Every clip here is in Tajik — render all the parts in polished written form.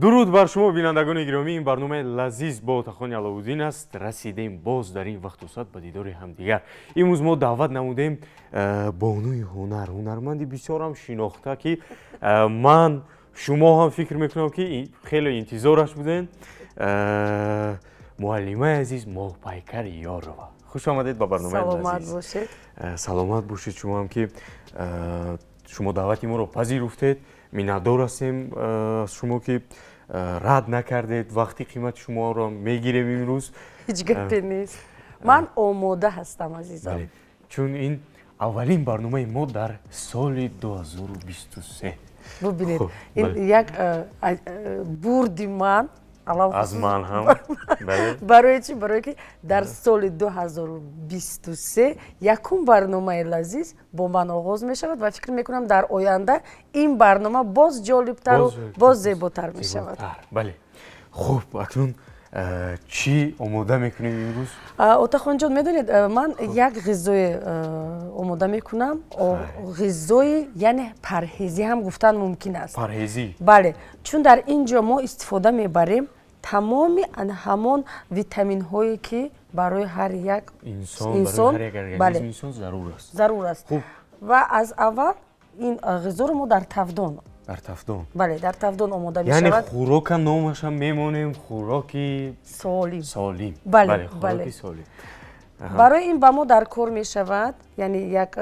Дуруд бар шумо, бинандагони гиромӣ. Ин барномаи лазиз бо Отахони Аловуддин аст. Расидем боз дар ин вақту соат ба дидори ҳамдигар. Имрӯз мо даъват намудем бонуи ҳунар, ҳунарманди бисёрам шинохта, ки ман, шумо ҳам фикр мекунам, ки хеле интизораш будем. Муаллимаи азиз Моҳпайкар Ёрова, хуш омадед ба барномаи. Саломат бошед. Саломат бошед шумо ҳам, ки шумо даъвати моро пазируфтед. Миннатдор ҳастем аз шумо, ки рад накардед. Вақти қимати шуморо мегирем имрӯз. Ҳеҷ гапе нест, ман омода ҳастам, азизам. Чун ин аввалин барномаи мо дар соли 2023. Бубинед, ин як бурди ман. Аз ман ҳам. Барои чӣ? Барое ки дар соли 2023 якум барномаи лазиз бо ман оғоз мешавад ва фикр мекунам, дар оянда ин барнома боз ҷолибтару боз зеботар мешавад. Бале. Хуб, акнун чӣ омода мекунем имрӯз? Отахонҷон, медонед, ман як ғизое омода мекунам, ғизои яъне парҳезӣ ҳам гуфтан мумкин аст. Парҳезӣ? Бале, чун дар ин ҷо мо истифода мебарем тамоми ҳамон витаминҳое, ки барои ҳар як инсон зарур аст. Зарур аст. Ва аз аввал ин ғизоро мо дар тавдон Дар тафдон. Бале, дар тавдон омода мешавад. Яъне хӯрока номашам мемонем хӯроки солим. Солим. Бале. Хӯроки солим. Барои ин ба мо дар кор мешавад, яъне як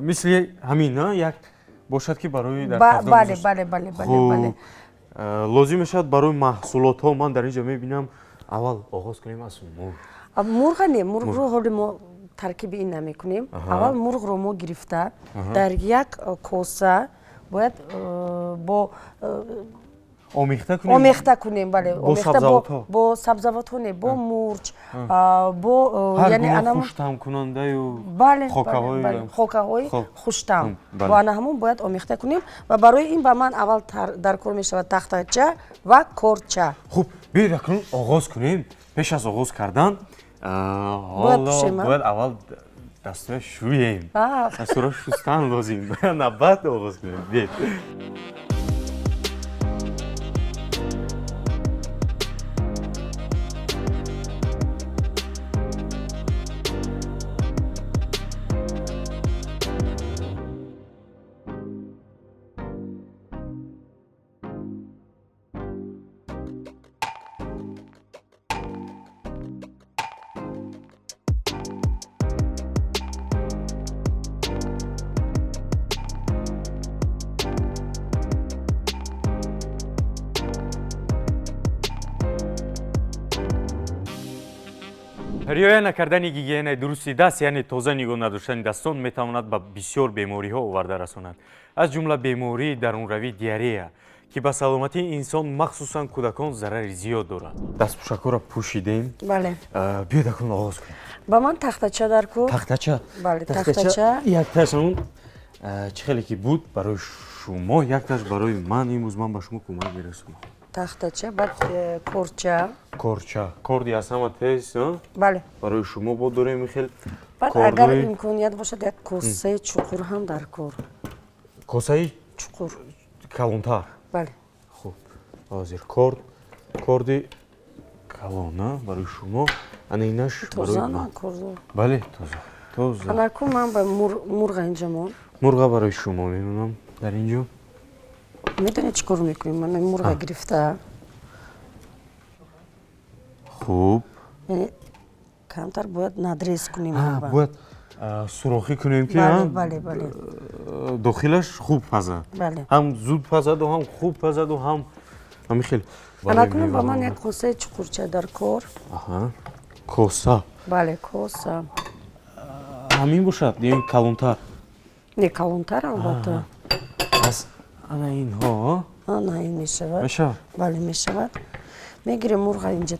мисли ҳамин як бошад, ки барои дар бале бале бале бале бале. Лозим мешавад барои маҳсулотҳо. Ман дар ин ҷо мебинам, аввал оғоз кунем аз мурғ. Мурға не, мурғро ҳоли мо таркиби ин намекунем. Аввал мурғро мо гирифта дар як коса бояд бо омехта кунем. Омехта кунем, бале. Бо сабзавотҳо? Бо сабзавотҳо не, бо мурч, бо яъне хуштаъмкунандаю. Бале, хокаҳои хуштаъм, бо ана ҳамон бояд омехта кунем. Ва барои ин ба ман аввал дар кор мешавад тахтача ва корча. Хуб, биёед, акнун оғоз кунем. Пеш аз оғоз кардан ҳоло бояд аввал дастура шӯем. Дастура шустан лозим, на баъд оғоз кунем. Биёед. Риоя накардани гигиенаи дурусти даст, яъне тоза нигоҳ надоштани дастон, метавонад ба бисёр бемориҳо оварда расонад, аз ҷумла бемории дарунравӣ, диарея, ки ба саломатии инсон, махсусан кӯдакон, зарари зиёд дорад. Дастпӯшакҳоро пӯшидем. Бале. Биёед, акнун оғоз кунем. Ба ман тахтача дар кор. Тахтача? Бале, тахтача. Якташ он чӣ хеле ки буд барои шумо, якташ барои ман. Имрӯз ман ба шумо кӯмак мерасонам. Тахтача, баъд корча. Корча, корди аз ҳама тез. Бале. Барои шумо бо дорем хел. Баъд, агар имконият бошад, як косаи чуқур ҳам дар кор. Косаи чуқур. Калонтар? Бале. Хуб, ҳозир. Корд, корди калона барои шумо, ана инаш барои ман. Бале, тоза, тоза. Анаку ман ба мурға инҷа мон. Мурға барои шумо мемонам дар ин ҷо. Медонед, чӣ кор мекунем? Ман мурға гирифта. Хуб. Яъне камтар бояд надрез кунем. Бояд сурохӣ кунем, ки бале бале дохилаш хуб пазад. Бале. Ҳам зуд пазаду, ҳам хуб пазаду, ҳам ҳамин хел. Анакунун ба ман як косаи чуқурча дар кор. Коса? Бале, коса. Ҳамин бошад ё калонтар? Не, калонтар, албатта. Аз ана инҳо? Ана ин мешавад. Мешавад? Бале, мешавад. Мегирем, мурға инҷа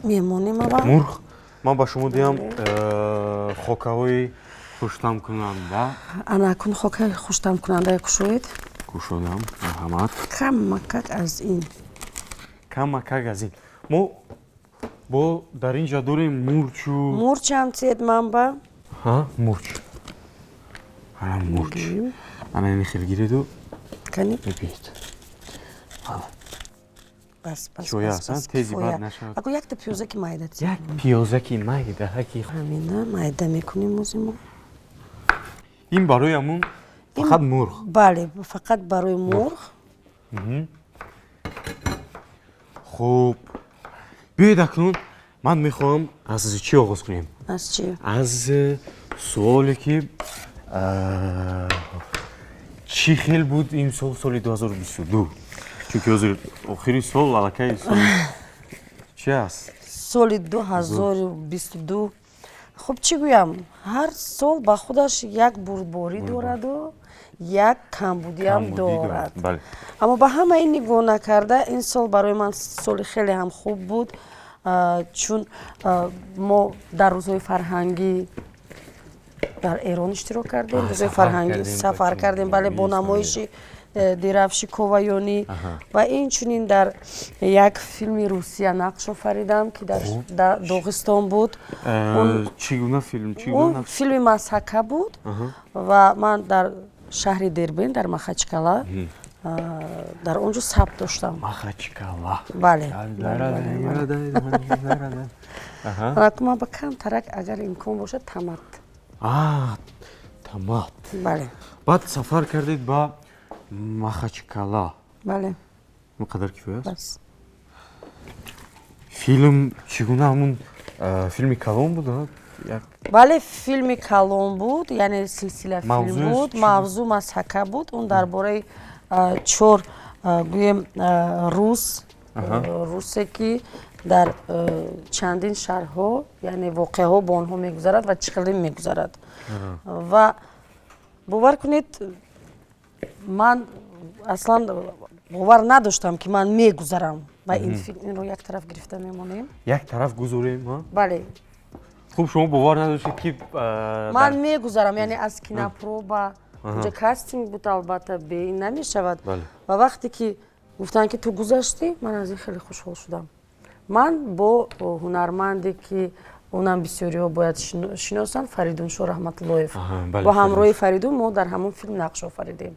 мемонем аввал. Мурғ ман ба шумо диҳам, хокаҳои хуштаъмкунанда. Анакун хокаи хуштаъмкунанда кушоед. Кушодам, марҳамат. Камакак аз ин. Камакак аз ин. Мо бо дар ин ҷа дорем мурчу. Мурчам тиед ман ба. Мурч, ана мурч, ана ини хел гиреду. Кани. Мебиед. Бас, бас. Кифоя бас, аст, бас, тези кифоя. Бад нашавад. Ако якта пиёзаки майда. Як пиёзаки майда ки. Ҳамина майда мекунем озимо. Ин барои ҳамун фақат мурғ? Бале, фақат барои мурғ. Хуб, биёед, акнун ман мехоҳам аз чӣ оғоз кунем? Аз чӣ? Аз суоле ки чӣ хел буд имсол, соли 2022, чунки ҳозир охири сол, аллакай соли чи аст? Соли 2022, хуб, чӣ гӯям, ҳар сол ба худаш як бурдборӣ дораду як камбудиам Камбудӣ. дорад. Бале. Аммо ба ҳама ин нигоҳ накарда, ин сол барои ман соли хеле ҳам хуб буд, чун мо дар рӯзҳои фарҳангӣ дар Эрон иштирок кардем. Рӯзҳои Сафар фарҳангӣ кардем ба сафар кардем, бале, бо Ҷумҳурии намоиши Дирафши Коваёнӣ ва инчунин дар як филми Русия нақш офаридам, ки дар Доғистон буд. Чӣ гуна филм, чӣ гуна Он нақш? филми масҳака буд ва ман дар шаҳри Дербен, дар Махачкала, дар он ҷо сабт доштам. Махачкала. Бале. Ман ба камтарак, агар имкон бошад, томат. Томат. Бале. Баъд сафар кардед ба Махачкала? Бале. Ин қадар кифоя аст? Бас. Филм чӣ гуна, ҳамун филми калон буд, як? Бале, филми калон буд, яъне силсила филм Мавзӯяш буд. чӣ буд? Мавзӯъ масҳака буд. Он дар бораи чор, гӯем, рус, русе ки дар чандин шаҳрҳо, яъне воқеаҳо бо онҳо мегузарад ва чӣ хеле мегузарад. Ва бовар кунед, ман аслан бовар надоштам, ки ман мегузарам ба ин филм. Инро як тараф гирифта мемонем. Як тараф гузорем, а? Бале. Хуб, шумо бовар надоштед, ки ман мегузарам, яъне аз кинопроба, унҷа кастинг буд, албатта, бе ин намешавад. Ва вақте ки гуфтанд, ки ту гузаштӣ, ман аз ин хеле хушҳол шудам. Ман бо ҳунарманде, ки онам бисёриҳо бояд шиносанд, Фаридуншо Раҳматуллоев, бо ҳамроҳи Фаридун мо дар ҳамон филм нақш офаридем.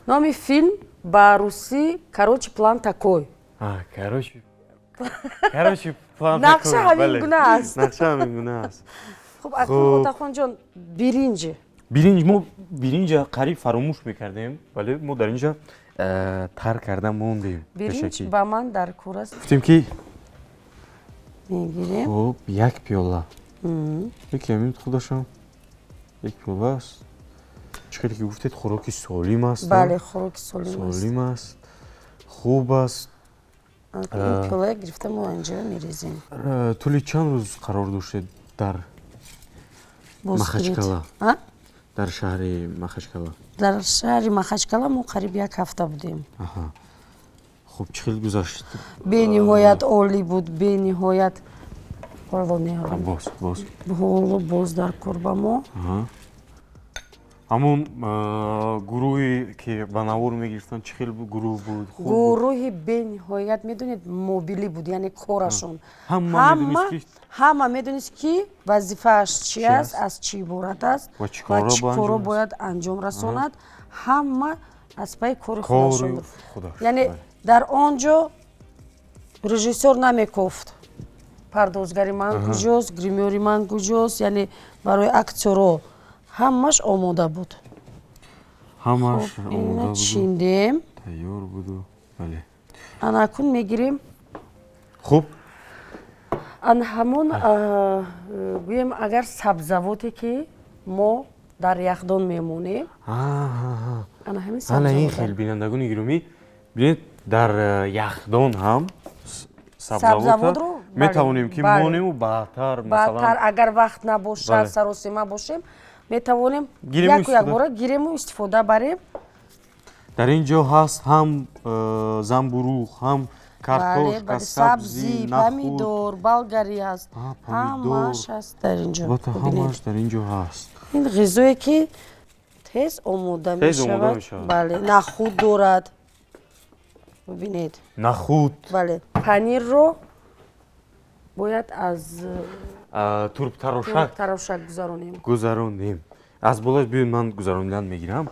Номи филм ба русӣ «Короче, план такой». Короче, план. Нақша ҳамин гуна аст. Нақша ҳамин гуна аст. Хуб, акнун, Отахонҷон, биринҷ. Биринҷ. Мо биринҷа қариб фаромӯш мекардем, вале мо дар инҷа тар карда мондем. Биринҷ ба ман дар кор аст. Гуфтем, ки Мегирем. Хуб, як пиёла, яке ҳамин худашам як пиёла аст. Чӣ хеле ки гуфтед, хӯроки солим аст. Бале, хӯроки солим. Солим аст, хуб аст. Ин пиёла гирифта, мо инҷа мерезем. Тӯли чанд рӯз қарор доштед дар Махачкала, дар шаҳри Махачкала? Дар шаҳри Махачкала мо қариб як ҳафта будем. Хуб, чӣ хел гузашт? Бениҳоят олӣ буд, бениҳоят. Боз, боз. Ҳоло боз дар кор ба мо. Ҳамун гурӯҳе, ки ба навор мегирифтанд, чӣ хел гурӯҳ буд? Гурӯҳи бениҳоят, медонед, мобилӣ буд, яъне корашон ҳама медонист, ки вазифааш чи аст, аз чӣ иборат аст ва ва чӣ корро бояд анҷом расонад. Ҳама аз пайи кори худашон буд, яъне дар он ҷо режиссёр намекофт: пардозгари ман куҷост, гримёри ман куҷост. Яъне барои актёро ҳамаш омода буд. Ҳамаш омода буд. Чиндем. Тайёр буду, бале. Анакун мегирем. Хуб. Ан ҳамон, гӯем, агар сабзавоте, ки мо дар яхдон мемонем. Ана ин хел, бинандагони гиромӣ, бинед, дар яхдон ҳам сабзавотро метавонем, ки монему баъдтар. Баъдтар, агар вақт набошад, саросима бошем, метавонем яку якбора гирему истифода барем. Дар ин ҷо ҳаст ҳам замбуруғ, ҳам картошка, сабзӣ, помидор, болгарӣ ҳаст, ҳамаш ҳаст дар ин ҷо. Ҳамаш дар ин ҷо ҳаст. Ин ғизое, ки тез омода мешавад, бале, нахуд дорад, бибинед. Нахуд. Бале, панирро бояд аз турбтарошак тарошак гузаронем. Гузаронем. Аз болош, биёед, ман гузаронидан мегирам.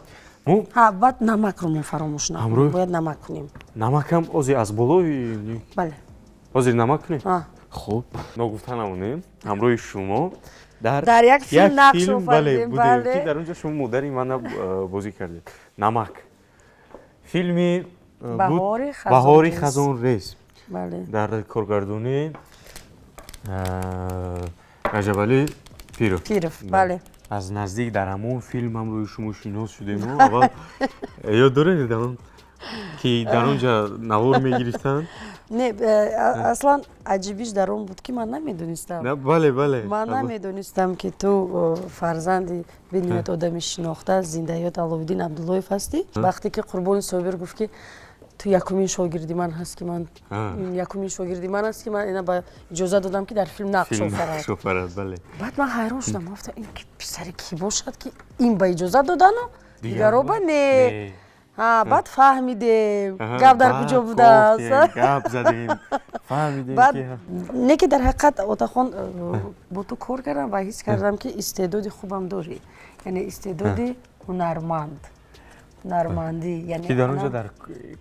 Мо Ҳа, баъд намакро мо фаромӯш накунем. Ҳамроҳ? Бояд намак кунем. Намакам ҳозир аз болои? Бале. Ҳозир намак кунем? Ҳа. Хуб, ногуфта намонем, ҳамроҳи шумо дар Дар як филм нақш филм, бале, офаридем, будем, бале. ки дар он ҷо шумо модари мана бозӣ кардед. Намак филми буд. Баҳори Баҳори хазонрез. хазонрез. Бале. Дар коргардонии Раҷабалӣ Пиров. Пиров, бале. Аз наздик дар ҳамон филм ҳамроҳи шумо шинос шудем. Аввал ёд доред, дар ки дар он ҷа навор мегирифтанд? Не, аслан аҷибиш дар он буд, ки ман намедонистам. Бале, бале. Ман намедонистам, ки ту фарзанди бениҳоят одами шинохта, зиндаёд Аловиддин Абдуллоев ҳастӣ. Вақте ки Қурбони Собир гуфт, ки ту якумин шогирди ман ҳаст, ки ман якумин шогирди ман аст, ки ман ина ба иҷоза додам, ки дар филм нақш офарад. Офарад, бале. Баъд ман ҳайрон шудам, гуфтам, ин ки писари кӣ бошад, ки ин ба иҷоза додану дигаро ба не. Ҳа, баъд фаҳмидем, гап дар куҷо будааст. Гап задем, фаҳмидем. Баъд не, ки дар ҳақиқат, Отахон, бо ту кор кардам ва ҳис кардам, ки истеъдоди хубам дорӣ, яъне истеъдоди ҳунарманд, ҳунармандӣ. Яъне ки дар он ҷо дар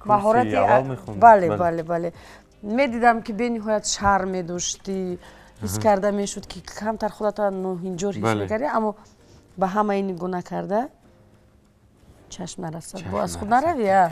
маҳорати аввал мехонд. Бале, медидам, ки бениҳоят шарм медоштӣ, ҳис карда мешуд, ки камтар худатро ноҳинҷор ҳис мекардӣ, аммо ба ҳамаи нигоҳ накарда, чашм нарасад, бо аз худ наравӣ,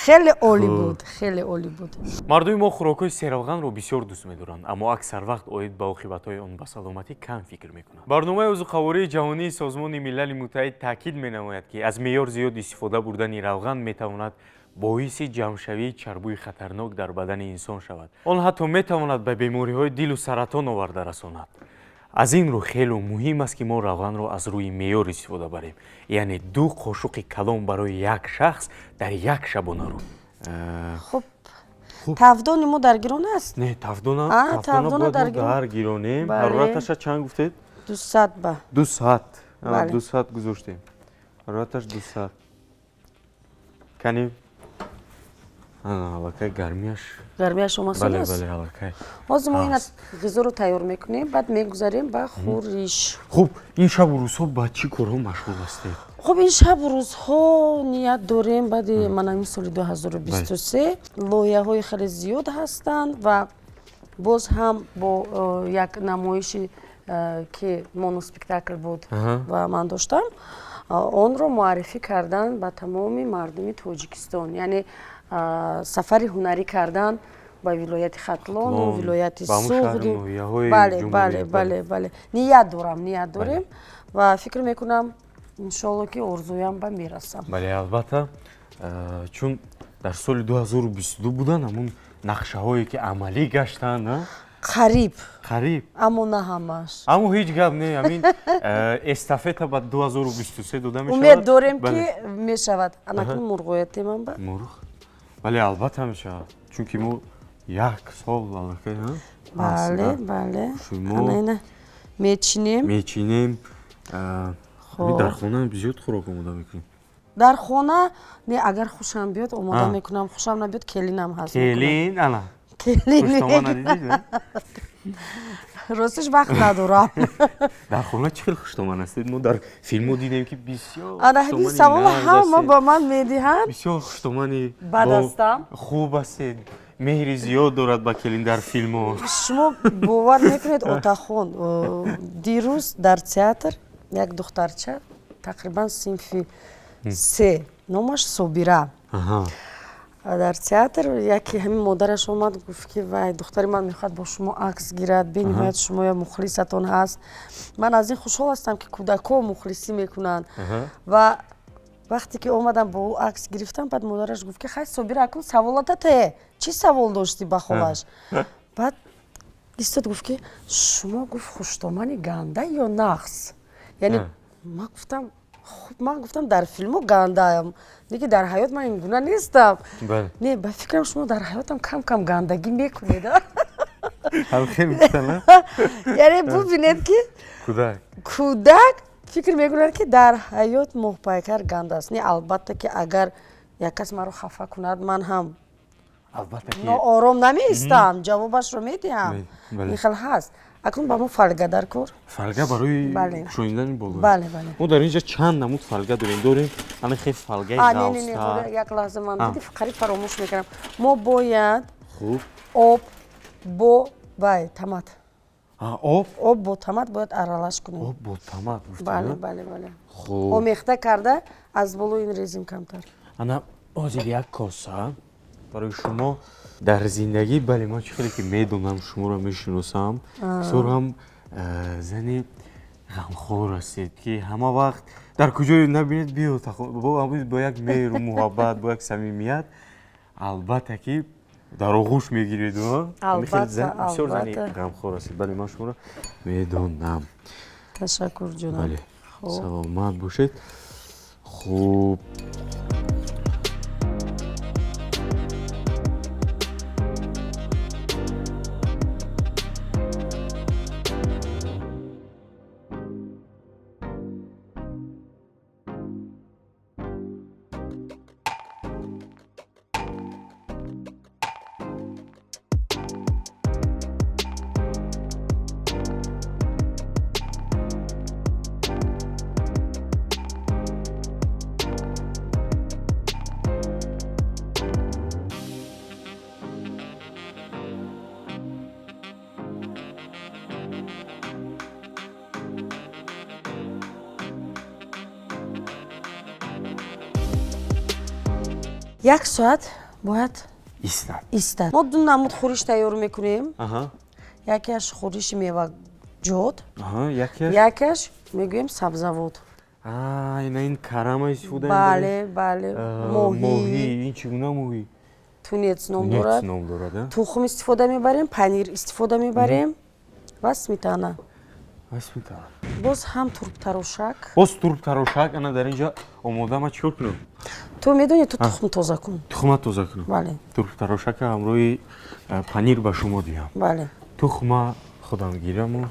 хеле олӣ буд, хеле олӣ буд. Мардуми мо хӯрокҳои серравғанро бисёр дӯст медоранд, аммо аксар вақт оид ба оқибатҳои он ба саломатӣ кам фикр мекунанд. Барномаи озуқавории ҷаҳонии Созмони Милали Муттаҳид таъкид менамояд, ки аз меъёр зиёд истифода бурдани равған метавонад боиси ҷамъшавии чарбуи хатарнок дар бадани инсон шавад. Он ҳатто метавонад ба бемориҳои дилу саратон оварда расонад. Аз ин рӯ хело муҳим аст, ки мо равғанро аз рӯи меъёр истифода барем, яъне 2 қошуқи калон барои як шахс дар як шабонарӯз. Хуб, тафдони мо дар гирон аст? Не, тафдона дар гиронем. Ҳарораташа чанд гуфтед? 200 ба. 200, 200 гузоштем, ҳарораташ 200. Кани, аллакай гармиаш. Гармиаш омасон. Бале, бале, аллакай. Ҳозир мо ина ғизоро тайёр мекунем, баъд мегузарем ба хӯриш. Хуб, ин шабу рӯзҳо ба чӣ корҳо машғул ҳастед? Хуб, ин шабу рӯзҳо ният дорем, баъди ман ҳамин соли 2023 лоиҳаҳои хеле зиёд ҳастанд ва боз ҳам бо як намоиши, ки моноспектакл буд ва ман доштам, онро муаррифӣ кардан ба тамоми мардуми Тоҷикистон, яъне сафари ҳунарӣ кардан ба вилояти Хатлону вилояти Суғду. Бале, ният дорам, ният дорем ва фикр мекунам, иншоалло, ки орзуям ба мерасам. Бале, албатта, чун дар соли 2022 будан ҳамун нақшаҳое, ки амалӣ гаштанд? Қариб. Қариб. Аммо на ҳамаш. Аммо ҳеҷ гап не, ҳамин эстафета ба 2023 дода мешавад. Умед дорем, ки мешавад. Анакун мурғоятеман ба. Мурғ, бале, албатта мешавад, чунки мо як сол аллакай. Бале, ана мечинем. Мечинем. Дар хона зиёд хӯрок омода мекунем? Дар хона не, агар хушам биёд, омода мекунам, хушам набиёд, келинам ҳаст. Келин ана. Келин. Ростиш, вақт надорам. Дар хона чӣ хел хуштоман ҳастед? Мо дар филмҳо дидем, ки бисёр Ана ҳамин савол ҳама ба ман медиҳанд. Бисёр хуштомани Бад ҳастам. Хуб ҳастед, меҳри зиёд дорад ба келин дар филмҳо. Шумо бовар мекунед, Отахон, дирӯз дар театр як духтарча, тақрибан синфи се, номаш Собира, дар театр яке ҳамин модараш омад, гуфт, ки вай, духтари ман мехоҳад бо шумо акс гирад, бениҳоят шумоя мухлисатон ҳаст. Ман аз ин хушҳол ҳастам, ки кӯдакҳо мухлисӣ мекунанд. Ва вақте ки омадам, бо ӯ акс гирифтам, баъд модараш гуфт, ки хай, Собира, акун саволата те, чӣ савол доштӣ ба холаш? Баъд истод, гуфт, ки шумо, гуфт, хуштомани ганда ё нағз? Яъне ман гуфтам, хуб, ман гуфтам, дар филму гандаам, лекин дар ҳаёт ман ин гуна нестам. Не, ба фикрам, шумо дар ҳаётам кам кам гандагӣ мекунед. Яъне бубинед, ки кӯдак фикр мекунад, ки дар ҳаёт моҳпайкар ганда аст. Не, албатта, ки агар як кас маро хафа кунад, ман ҳам ноором намеистам, ҷавобашро медиҳам, ин хел ҳаст. Акнун ба мо фольга дар кор. Фольга барои пӯшонидани боло. Бале, бале. Мо дар инҷа чанд намуд фольга дорем. Дорем ана хел фольгаи ғафстар. Як лаҳза, ман диди қариб фаромӯш мекардам. Мо бояд хуб об бо бай томат. Об? Об бо томат бояд аралаш кунем. Об бо томат гуфтӣ? Бале, бале, бале. Хуб. Омехта карда аз болои ин резим камтар. Ана ҳозир як коса барои шумо дар зиндагӣ. Бале, ман чӣ хеле ки медонам, шуморо мешиносам, бисёр ҳам зани ғамхор ҳастед, ки ҳама вақт дар куҷое набинед, биё бо як меҳру муҳаббат, бо як самимият, албатта ки дар оғӯш мегиред. Бисёр зани ғамхор ҳастед. Бале, ман шуморо медонам. Ташаккур, ҷонам. Бале, саломат бошед. Хуб, Як соат бояд истад. Истад. Мо ду намуд хӯриш тайёр мекунем. Якеаш хӯриши меваҷот, якеаш мегӯем сабзавот. Ина ин карама истифода. Бале, бале. Моҳӣ. Ин чӣ гуна моҳӣ? Тунец ном дорад. Ном дорад. Тухм истифода мебарем, панир истифода мебарем ва сметана. Ва сметана. Боз ҳам турбтарошак. Боз турбтарошак ана дар инҷа омода. Ман чӣ кор кунам? Ту медонӣ, ту тухм тоза кун. Тухма тоза кунам? Бале. Турбтарошака ҳамроҳи панир ба шумо диҳам? Бале. Тухма худам гираму.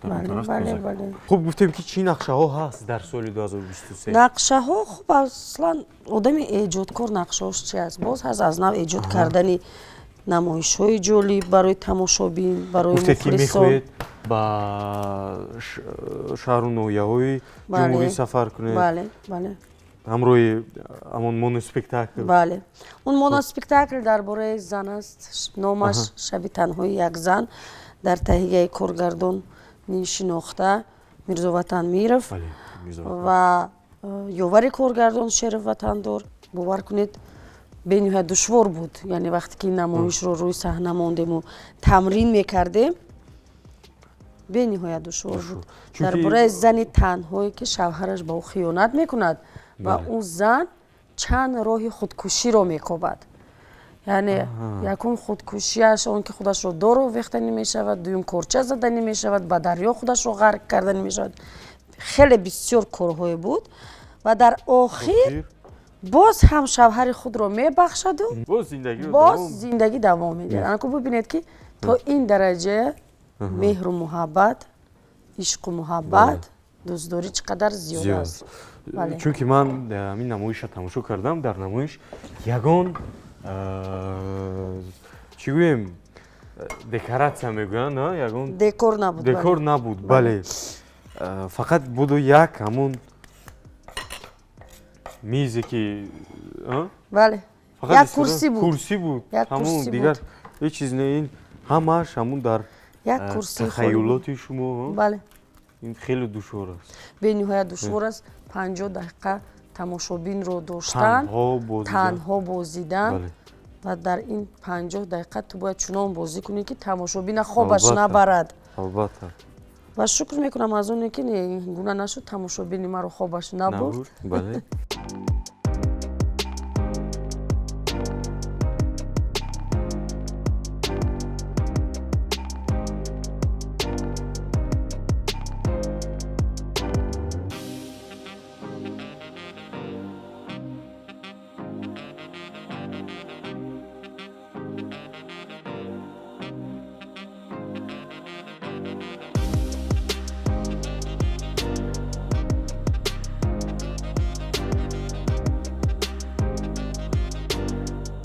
Бале, бале. Хуб, гуфтем ки чӣ нақшаҳо ҳаст дар соли 2023? Нақшаҳо, хуб, аслан одами эҷодкор нақшаҳош чи аст? Боз ҳаст аз нав эҷод кардани намоишҳои ҷолиб барои тамошобин, барои мухлисон. Мехоҳед ба шаҳру ноҳияҳои ҷумҳурӣ сафар кунед? Бале, бале. Ҳамроҳи ҳамон моноспектакл. Бале, он моноспектакл дар бораи зан аст, номаш «Шаби танҳои як зан», дар таҳияи коргардони шинохта Мирзоватан Миров ва ёвари коргардон Шеров Ватандор. Бовар кунед, бениҳоят душвор буд. Яъне вақте ки намоишро рӯи саҳна мондему тамрин мекардем, бениҳоят душвор буд. Дар бораи зани танҳое, ки шавҳараш ба ӯ хиёнат мекунад ва ӯ зан чанд роҳи худкуширо мекобад. Яъне якум худкушиаш он ки худашро дор овехтанӣ мешавад, дуюм корча заданӣ мешавад, ба дарё худашро ғарқ карданӣ мешавад. Хеле бисёр корҳое буд ва дар охир боз ҳам шавҳари худро мебахшаду боз зиндагӣ давом медиҳад. Анаку бибинед, ки то ин дараҷа меҳру муҳаббат, ишқу муҳаббат, дӯстдорӣ чӣ қадар зиёд аст. Чунки ман ҳамин намоиша тамошо кардам, дар намоиш ягон, чӣ гӯем, декоратсия мегӯянд, ягон декор набуд. Декор набуд, бале, фақат буду як ҳамон мизе ки Бале, як курсӣ буд. Курсӣ буд, ҳамон, дигар ҳеҷ чиз не. Ин ҳамааш ҳамон дар як курсӣ. Тахаюлоти шумо. Бале. Ин хеле душвор аст. Бениҳоят душвор аст, 50 дақиқа тамошобинро доштан, танҳо бозидан, ва дар ин 50 дақиқа ту бояд чунон бозӣ кунӣ, ки тамошобина хобаш набарад. Албатта. Ва шукр мекунам аз оне, ки ин гуна нашуд, тамошобини маро хобаш набурд. Бале.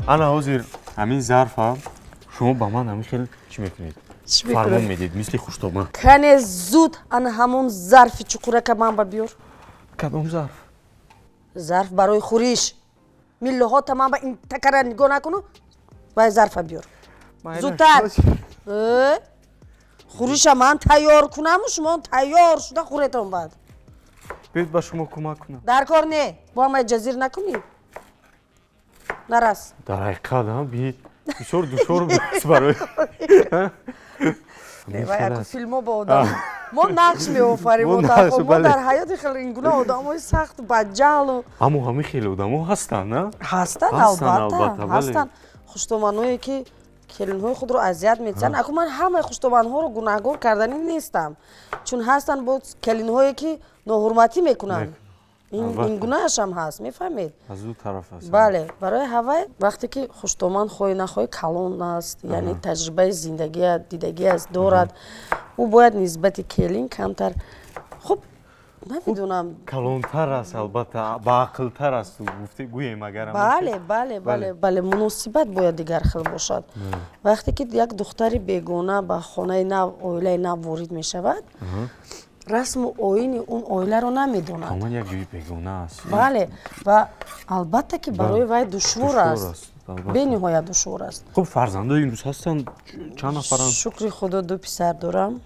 Ана ҳозир ҳамин зарфа шумо ба ман ҳамин хел чӣ мекунед? Фармон медиҳед, мисли хуштоман. Кане, зуд ана ҳамон зарфи чуқурака ман ба биёр. Кадом зарф? Зарф барои хӯриш. Миллоҳота ман ба ин такара нигоҳ накуну, вай зарфа биёр зудтар. Хӯриша ман тайёр кунаму шумо тайёр шуда хӯретон баъд. Биёед, ба шумо кӯмак кунам. Дар кор не, бо ҳамаи ҷазир накунӣ, нарас. Дар ҳақиқат, биед, бисёр душвор будааст барои Филмҳо ба одам мо нақш меофарем, мо дар ҳаёти хеле ин гуна одамои сахт баҷалу. Аммо ҳамин хеле одамо ҳастанд, на? Ҳастанд, албатта, ҳастанд хуштоманое, ки келинҳои худро азият метиҳанд. Аку ман ҳамаи хуштоманҳоро гунаҳгор карданӣ нестам, чун ҳастанд боз келинҳое, ки ноҳурматӣ мекунанд. Ин гунаашам ҳаст, мефаҳмед? Аз ду тараф аст. Бале, барои ҳавай вақте ки хуштоман хоҳӣ нахоҳӣ калон аст, яъне таҷрибаи зиндагия дидагӣ аст, дорад, ӯ бояд нисбати келин камтар, хуб, намедонам. Калонтар аст, албатта, баақлтар аст, гуфте гӯем агар. Бале, бале, бале, бале, муносибат бояд дигар хел бошад. Вақте ки як духтари бегона ба хонаи нав, оилаи нав ворид мешавад, расму оини он оиларо намедонад. Тамоман як ҷои бегона аст. Бале, ва албатта, ки барои вай душвор аст, бениҳоят душвор аст. Хуб, фарзандои имрӯз ҳастанд? Чанд нафаранд? Шукри Худо, ду писар дорам,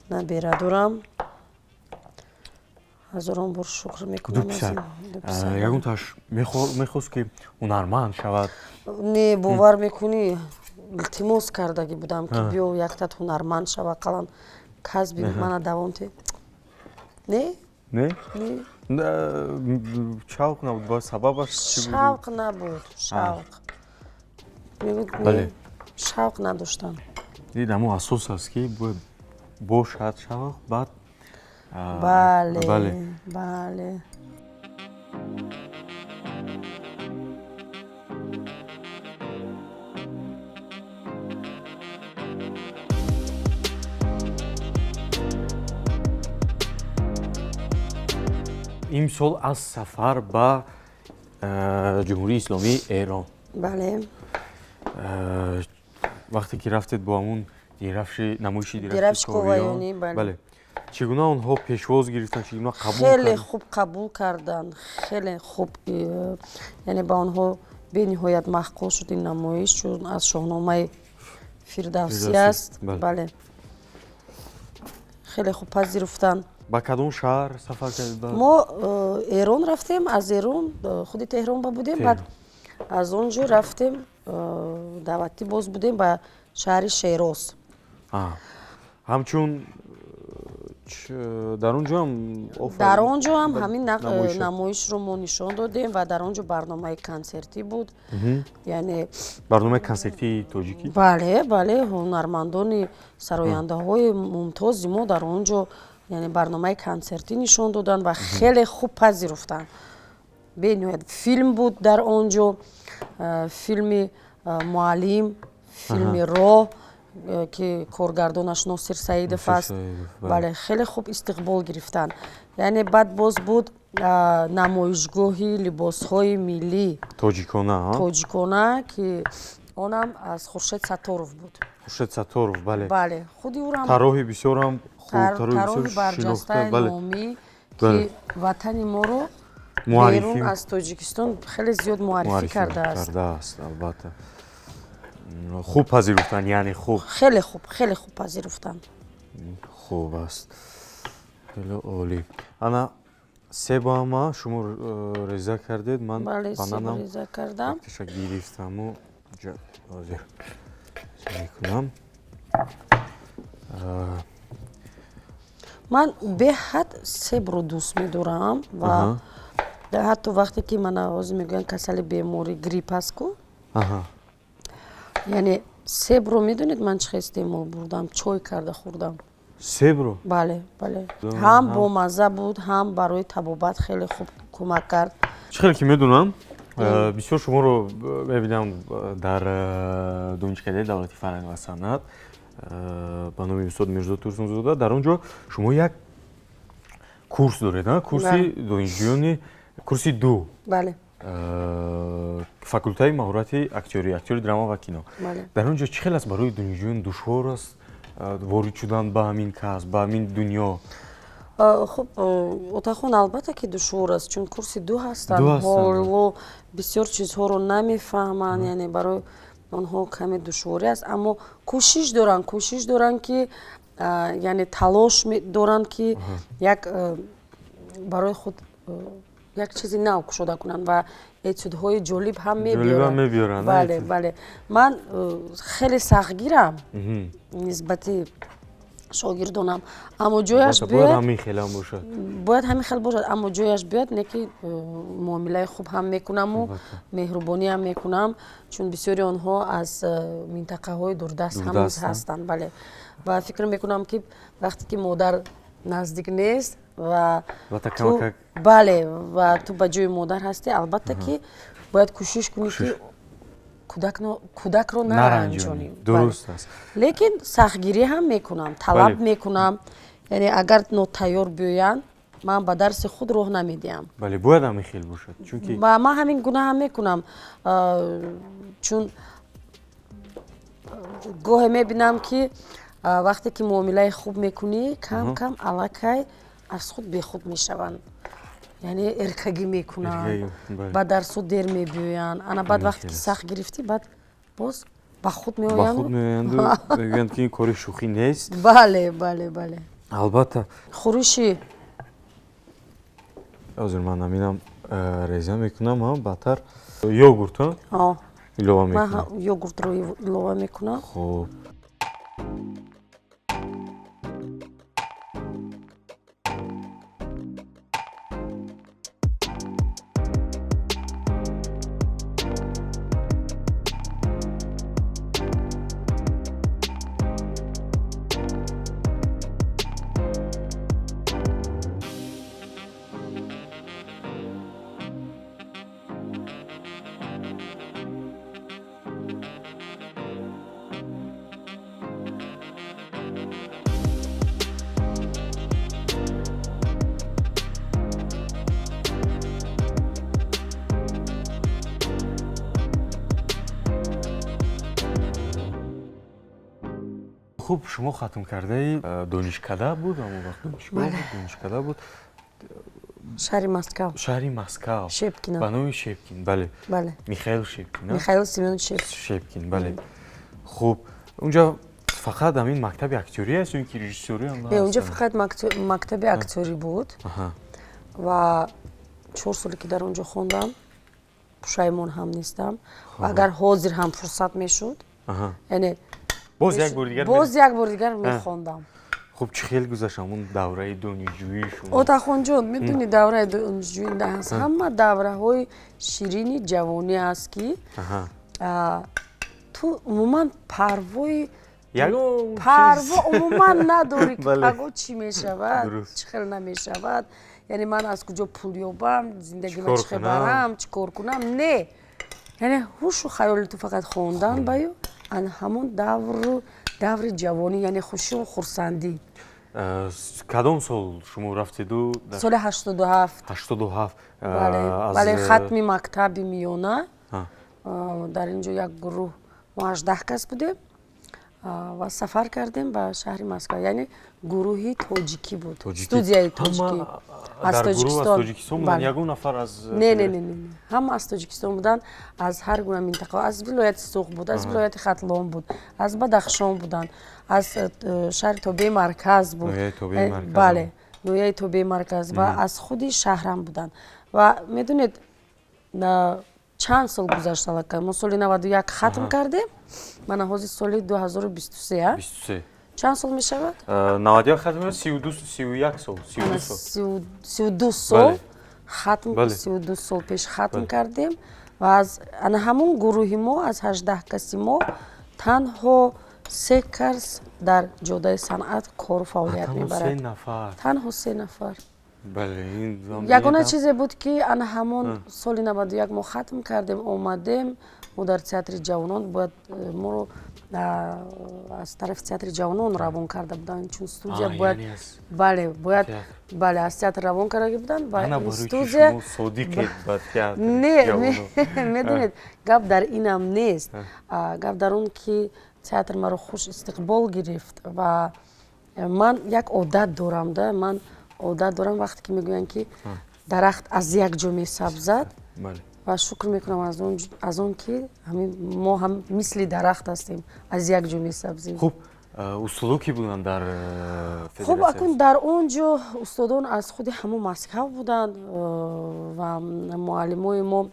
набера дорам, ҳазорон бор шукр мекунам. Ду писар. Ягонташ мехост, ки ҳунарманд шавад? Не, бовар мекунӣ, илтимос кардагӣ будам, ки биё, яктат ҳунарманд шава, ақаллан касби мана давом те. Не. Не, шавқ набуд? Ба сабабаш чӣ буд? Шавқ набуд, шавқ шавқ надоштам. Дид, ҳамон асос аст, ки бояд бошад шавқ, баъд. Бале, бале. Имсол аз сафар ба Ҷумҳурии Исломии Эрон. Бале. Вақте ки рафтед бо ҳамун дирафши, намоиши дирафши коваёнӣ. Бале, чӣ гуна онҳо пешвоз гирифтанд, чӣ гуна қабул? Хеле хуб қабул карданд, хеле хуб, яъне ба онҳо бениҳоят маъқул шуд ин намоиш, чун аз Шоҳномаи Фирдавсӣ аст. Бале, хеле хуб пазируфтанд. Ба кадом шаҳр сафар кардед? Мо Эрон рафтем, аз Эрон худи Теҳрон ба будем, баъд аз он ҷо рафтем, даъватӣ боз будем ба шаҳри Шероз. Ҳамчун дар он ҷо ҳам? Дар он ҷо ҳам ҳамин намоишро мо нишон додем ва дар он ҷо барномаи консертӣ буд, яъне. Барномаи консертии тоҷикӣ? Бале, бале, ҳунармандони сарояндаҳои мумтози мо дар он ҷо, яъне, барномаи консертӣ нишон доданд ва хеле хуб пазируфтанд, бениҳоят. Филм буд дар он ҷо, филми «Муаллим», филми «Роҳ», ки коргардонаш Носир Саидов аст. Бале, хеле хуб истиқбол гирифтанд. Яъне баъд боз буд намоишгоҳи либосҳои миллӣ. Тоҷикона? Тоҷикона, ки онам аз Хуршед Сатторов буд. Хуршед Сатторов, бале. Бале, худи ӯрам. Тарроҳи бисёрам хуб. Тарроҳи барҷастаи номӣ, ки ватани моро берун аз Тоҷикистон хеле зиёд муаррифӣ кардааст. Кардааст, албатта. Хуб пазируфтанд, яъне хуб? Хеле хуб, хеле хуб пазируфтанд. Хуб аст, хеле олӣ. Ана себама шумо реза кардед, ман бананам реза кардам. Якташа гирифтаму ҳозир мекунам. Ман беҳад себро дӯст медорам ва ҳатто вақте ки мана ҳозир мегӯянд, касали беморӣ грипп аст ку, яъне себро, медонед, ман чӣ хел истеъмол бурдам? Чой карда хӯрдам. Себро? Бале, бале, ҳам бомазза буд, ҳам барои табобат хеле хуб кӯмак кард. Чӣ хеле ки медонам, бисёр шуморо мебинам дар Донишкадаи давлати фарҳанг ва санъат ба номи устод Мирзо Турсунзода. Дар он ҷо шумо як курс доред, курси донишҷӯёни курси ду. Бале. Факултаи маҳорати актёрӣ, актёри драма ва кино. Дар он ҷо чӣ хел аст? Барои донишҷӯён душвор аст ворид шудан ба ҳамин касб, ба ҳамин дунё? Хуб, Отахон, албатта ки душвор аст, чун курси ду ҳастанд, ҳоло бисёр чизҳоро намефаҳманд, яъне барои онҳо каме душворӣ аст, аммо кӯшиш доранд ки, яъне талош доранд ки як барои худ як чизи нав кушода кунанд ва этюдҳои ҷолиб ҳам мебиёранд. Бале, ман хеле сахтгирам нисбати шогирдонам, аммо ҷояш бояд ҳамин хелам бошад. Бояд ҳамин хел бошад, аммо ҷояш биёяд, не ки муомилаи хуб ҳам мекунаму меҳрубониам мекунам, чун бисёри онҳо аз минтақаҳои дурдаст ҳам ҳастанд. Бале, ва фикр мекунам, ки вақте ки модар наздик нест ва, бале, ва ту ба ҷои модар ҳастӣ, албатта ки бояд кӯшиш кунӣ, ки кӯдакро наранҷонӣ. Дуруст аст. Лекин сахтгирӣ ҳам мекунам, талаб мекунам, яъне агар нотайёр биёянд, ман ба дарси худ роҳ намедиҳам. Бале, бояд ҳамин хел бошад, чунки ман ҳамин гуна ҳам мекунам, чун гоҳе мебинам, ки вақте ки муомилаи хуб мекунӣ, кам кам аллакай аз худ бехуд мешаванд, яъне эркагӣ мекунанд, ба дарсу дер мебиёянд. Ана баъд вақте ки сахт гирифтӣ, баъд боз ба худ меоянд, меоянду мегӯянд, ки ин кори шӯхӣ нест. Бале. Албатта. Хӯриши. Ҳозир ман ҳаминам реза мекунам, баъдтар йогурт илова мекунам. Йогуртро илова мекунам. Хуб. Хуб, шумо хатмкардаи донишкада буд, ҳамон вақт донишгоҳ, донишкада буд. Шаҳри Москав. Шаҳри Москав. Шепкино. Ба номи Шепкин, бале. Бале. Михаил Шепкин. Михаил Семенович Шепкин. Шепкин, бале. Хуб, унҷа фақат ҳамин мактаби актёрӣ аст ё ин ки режиссёрӣ ҳам? Не, унҷа фақат мактаби актёрӣ буд ва 4 соле ки дар он ҷо хондам, пушаймон ҳам нестам. Ва агар ҳозир ҳам фурсат мешуд, яъне боз як бори дигар? Боз як бори дигар мехондам. Хуб, чӣ хел гузашт ҳамун давраи донишҷӯии шумо? Отахонҷон, медони, давраи донишҷӯӣ аст ҳама давраҳои ширини ҷавонӣ аст, ки ту умуман парвои парво умуман надорӣ, ки паго чӣ мешавад, чӣ хел намешавад, яъне ман аз куҷо пул ёбам, зиндагима чӣ хел барам, чӣ кор кунам. Не, яъне ҳушу хаёли ту фақат хондан баю ан ҳамон давру даври ҷавонӣ, яъне хушию хурсандӣ. Кадом сол шумо рафтеду? Соли 87. 87. Бале, хатми мактаби миёна. Дар ин ҷо як гурӯҳ, мо 18 кас будем ва сафар кардем ба шаҳри Москва, яъне гурӯҳи тоҷикӣ буд, студияи тоҷикӣ. Аз Тоҷикистон ягон нафар аз Не, не, не, не, ҳама аз Тоҷикистон буданд, аз ҳар гуна минтақа: аз вилояти Суғд буд, аз вилояти Хатлон буд, аз Бадахшон буданд, аз шаҳри тобеи марказ буд, бале, ноҳияи тобеи марказ, ва аз худи шаҳрам буданд. Ва медонед, чанд сол гузашт аллакай, мо соли 91 хатм кардем, мана ҳозир соли 2023, чанд сол мешавад? 91 хатм, 32, 31 сол. 32 сол хатм, 32 сол пеш хатм кардем ва аз ана ҳамон гурӯҳи мо, аз 18 каси мо танҳо се кас дар ҷодаи санъат кору фаъолият мебарад, танҳо се нафар. Ягона чизе буд, ки ана ҳамон соли 91 мо хатм кардем, омадем, мо дар театри ҷавонон бояд, моро аз тарафи театри ҷавонон равон карда буданд, чун студия бояд, бале, бояд, бале, аз театр равон карда буданд ва студия. Не, медонед, гап дар инам нест, гап дар он ки театр маро хуш истиқбол гирифт. Ва ман як одат дорам да, ман одат дорам, вақте ки мегӯянд, ки дарахт аз як ҷо месабзад, ва шукр мекунам аз он ки ҳамин мо ҳам мисли дарахт ҳастем, аз як ҷо месабзем. Хуб, устодо кӣ буданд дар Хуб, акун дар он ҷо устодон аз худи ҳамон Москав буданд ва муаллимои мо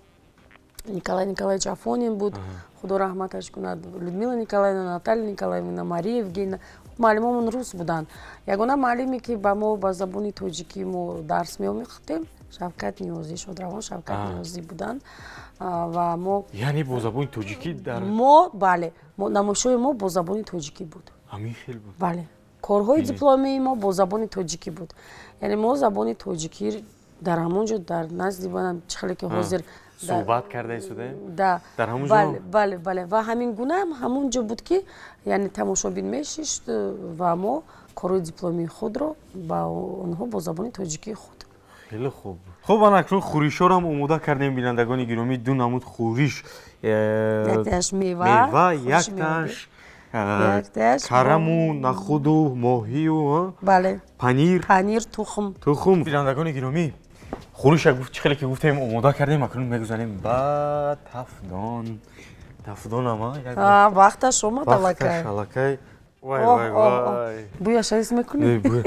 Николай Николаевич Афонин буд, худо раҳматаш кунад, Людмила Николаевна, Наталья Николаевна, Мария Евгеньевна. Муаллимомон рус буданд. Ягона муаллиме, ки ба мо ба забони тоҷикӣ мо дарс меомӯхтем, Шавкат Ниёзӣ, шодравон Шавкат Ниёзӣ буданд. Ва мо Яъне бо забони тоҷикӣ дар Мо, бале, намоишҳои мо бо забони тоҷикӣ буд. Ҳамин хел буд? Бале, корҳои дипломии мо бо забони тоҷикӣ буд. Яъне мо забони тоҷикӣ дар ҳамон ҷо дар назди чӣ хеле ки ҳозир суҳбат карда истодаем. Да. Дар ҳамон ҷо. Бале, бале, бале. Ва ҳамин гуна ҳамон ҷо буд, ки яъне тамошобин мешишт ва мо корҳои дипломии худро ба онҳо бо забони тоҷикии худ. Хеле хуб. Хуб, ана акнун хӯришҳоро омода кардем, бинандагони гиромӣ. Ду намуд хӯриш. Яктааш мева. Мева, яктааш караму нахуду моҳию Бале. Панир. Панир, тухм. Тухм. Бинандагони гиромӣ, хӯриша чӣ хеле ки гуфтем, омода кардем. Акнун мегузарем ба тафдон. Тафдонама. Вақташ омад аллакай. Вақташ аллакай. Вай, вай, вай! Бӯяша ҳис мекунӣ?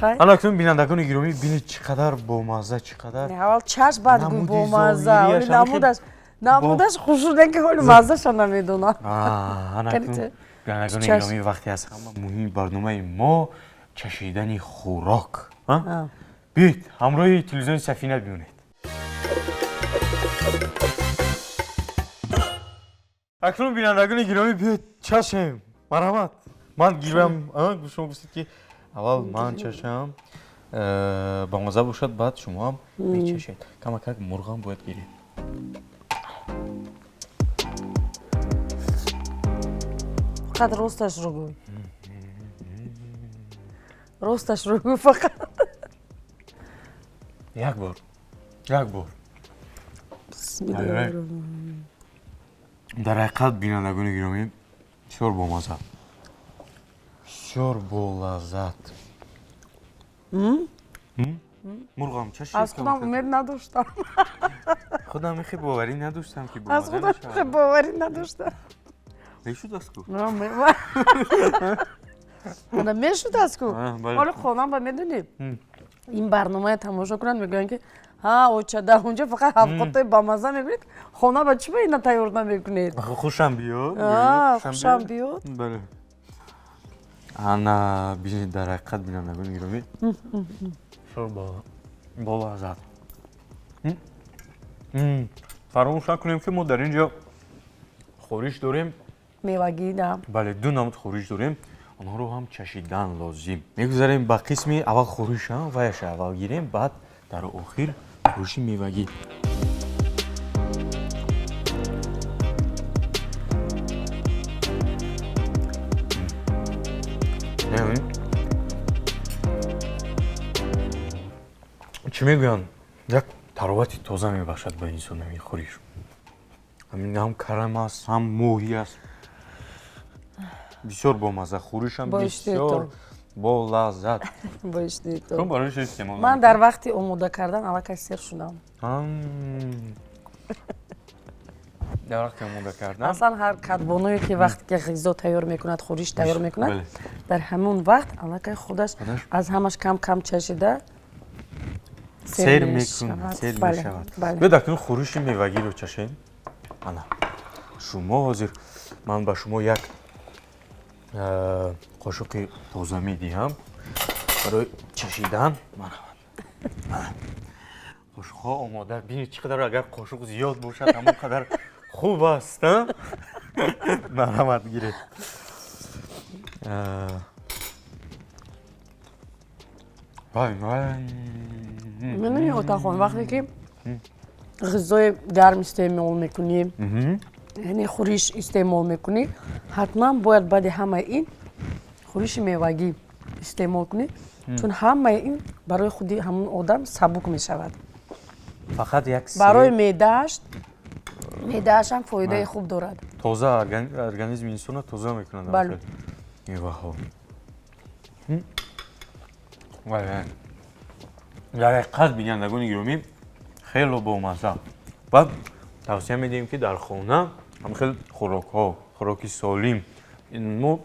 Ана акнун, бинандагони гиромӣ, бинед, чӣ қадар бомазза, чӣ қадар. Аввал чашм, баъд гӯй бомазза. Намудаш хушрӯ, ки ҳоли маззаша намедонам. Ана акнун, бинандагони гиромӣ, вақте аз ҳама муҳими барномаи мо, чашидани хӯрок. Биёед, ҳамроҳи телевизиони Сафина бимонед. Акнун, бинандагони гиромӣ, биёед, чашем. Марҳамат, ман гирам. Шумо гуфтед, ки аввал ман чашам, бомазза бошад, баъд шумоам мечашед. Камакак мурғам бояд гиред. Фақат росташро гӯй, росташро гӯй фақат. Як бор, як бор. Дар ҳақиқат, бинандагони гиромӣ, бисёр бомазза, бисёр болаззат. Мурғам чашид. Аз худам умед надоштам. Худам хе боварӣ надоштам, ки Аз худам хе боварӣ надоштам. Мешуд ку. Мешуд аст ку. Ҳоли хонам ба, медонӣ, ин барномаи тамошо кунанд, мегӯянд, ки ҳа, оча, дар онҷо фақат ҳафтқотаи бамазза мекунед, хона ба чӣ ба ина тайёр намекунед? Хушам биёд. Хушам биёд. Бале, ана бинед, дар ҳақиқат, бинандагони гиромӣ, бисёр болаззат. Фаромӯш накунем, ки мо дар ин ҷо хӯриш дорем. Мевагӣ, да. Бале, ду намуд хӯриш дорем, онҳоро ҳам чашидан лозим. Мегузарем ба қисми аввал, хӯриш ваяша аввал гирем, баъд дар охир хӯриши мевагӣ. Чӣ мегӯянд, як таровати тоза мебахшад ба инсон ҳамин хӯриш. Ҳамин ҳам карам аст, ҳам моҳӣ аст, бисёр бомазза, хӯришам бисёр болаззат. Ман дар вақти омода кардан аллакай сер шудам. Дар вақти омода кардан. Аслан ҳар кадбонуе ки вақте ки ғизо тайёр мекунад, хӯриш тайёр мекунад, дар ҳамон вақт аллакай худаш аз ҳамаш кам кам чашида сер мекунад, сер мешавад. Биёд, акнун хӯриши мевагиро чашем. Ана шумо ҳозир ман ба шумо як қошуқи тоза медиҳам барои чашидан. Марҳамат, қошуқҳо омода. Бинед, чӣ қадар агар қошуқ зиёд бошад, ҳамон қадар хуб аст. Марҳамат, гиред. Вай вай! Медонӣ, Отахон, вақте ки ғизои гарм истеъмол мекунӣ, яъне хӯриш истеъмол мекунӣ, ҳатман бояд баъди ҳамаи ин хӯриши мевагӣ истеъмол кунӣ, чун ҳамаи ин барои худи ҳамон одам сабук мешавад. Фақат як барои меъдаашам фоидаи хуб дорад. Тоза организми инсонро тоза мекунад. Бале. Меваҳо. Вай вай! Дар ҳақиқат, бинандагони гиромӣ, хело бомазза ва тавсия медиҳем, ки дар хона ҳам хел хӯрокҳо, хӯроки солим. Мо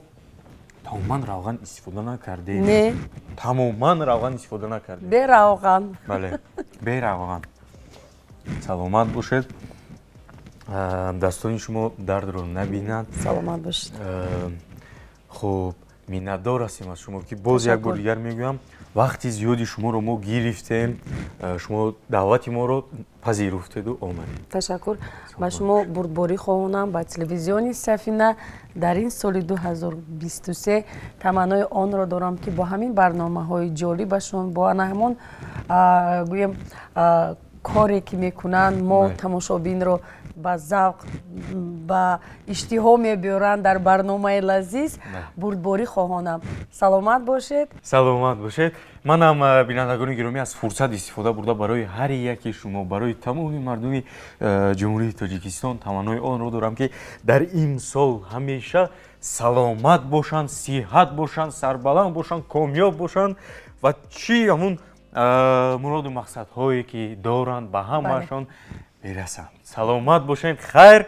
тамоман равған истифода накардем. Не. Тамоман равған истифода накардем. Беравған. Бале, беравған. Саломат бошед, дастони шумо дардро набинад. Саломат бошед. Хуб, миннатдор ҳастем аз шумо, ки боз як бор дигар мегӯям, вақти зиёди шуморо мо гирифтем, шумо даъвати моро пазируфтеду омадед. Ташаккур ба шумо, бурдборӣ хоҳонам ба телевизиони Сафина дар ин соли 2023. Таманнои онро дорам, ки бо ҳамин барномаҳои ҷолибашон, бо ана ҳамон, гӯем, коре ки мекунанд, мо тамошобинро ба завқ, ба иштиҳо мебиёранд дар барномаи лазиз. Бурдборӣ хоҳонам, саломат бошед. Саломат бошед. Манам, бинандагони гиромӣ, аз фурсат истифода бурда, барои ҳар яки шумо, барои тамоми мардуми Ҷумҳурии Тоҷикистон таманнои онро дорам, ки дар ин сол ҳамеша саломат бошанд, сиҳат бошанд, сарбаланд бошанд, комёб бошанд ва чӣ ҳамун муроду мақсадҳое ки доранд, ба ҳамаашон бирасанд. Саломат бошед, хайр.